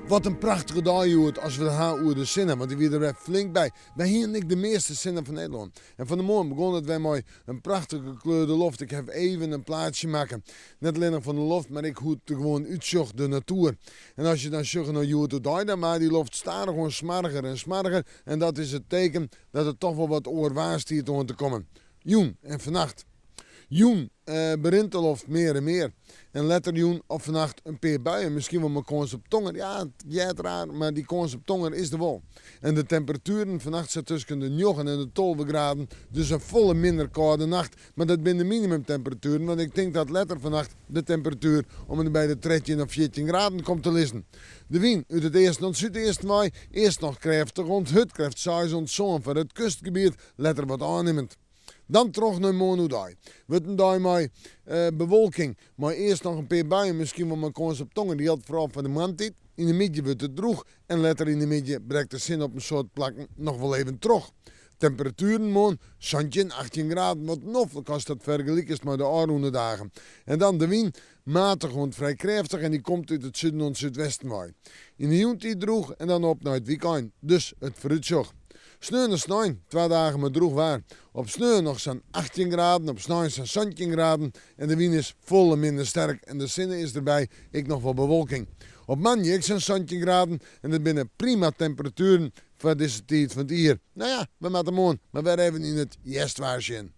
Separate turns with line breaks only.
Wat in prachtige dei hjoed as we it ha oer de sinne, want dy wie der wer flink by. Wy hienen ek de measte sinne fan Nederlân. En fan 'e moarn begûn it wer mei in prachtige kleurde loft. Ik haw even in plaatsje makke. Net allinnich fan de loft, mar ek hoe't it der gewoan útsjocht, de natoer. En as je dan sjogge nei hjoed-de-dei, dan waard dy loft stadichoan smoarger en smoarger. En dat is it teken dat der toch wol wat oar waar stiet oan te kommen. Jûn en fannacht. Jûn berint de loft mear en mear. En letter jûn of fannacht in pear buien, miskien wol mei kâns op tonger. Ja, it heart raar, mar dy kâns op tonger is der wol. En de temperatueren fannacht sa tusken de njoggen en de 12 graden, dus in folle minder kâlde nacht. Mar dat binne de minimumtemperatueren, want ik tink dat letter fannacht de temperatuer om en by de 13 of 14 graden komt te lizzen. De wyn út it easten oant súdeasten wei, earst noch krêftich oant hurd, krêft seis oant sân foar it kustgebiet, letter wat ôfnimmend. Dan troch nei moarn oerdei. Wurdt in dei mei bewolking, mei earst noch in pear buien, miskien wol mei kâns op tonger. Dy jildt foaral foar de moarntiid. Yn de middei wurdt it drûch en letter yn de middei brekt de sinne op in soad plakken noch wol even troch. Temperatueren moarn 17, 18 graden, wat noflik ast dat fergelikest mei de ôfrûne dagen. En dan de wyn, matich oant frij krêftich en dy komt út it suden oant súdwesten wei. Yn de jûntiid drûch en dan op nei it wykein, dus it foarútsjoch. Sneon en snein, twa dagen mei drûch waar. Op sneon noch sa'n 18 graden, op snein sa'n 17 graden en de wyn is folle minder sterk en de sinne is derby, ek noch wol bewolking. Op moandei ek sa'n 17 graden en dat binne prima temperatueren foar dizze tiid fan it jier. No ja, we moatte moarn mar wer even yn it hjerstwaar sjen.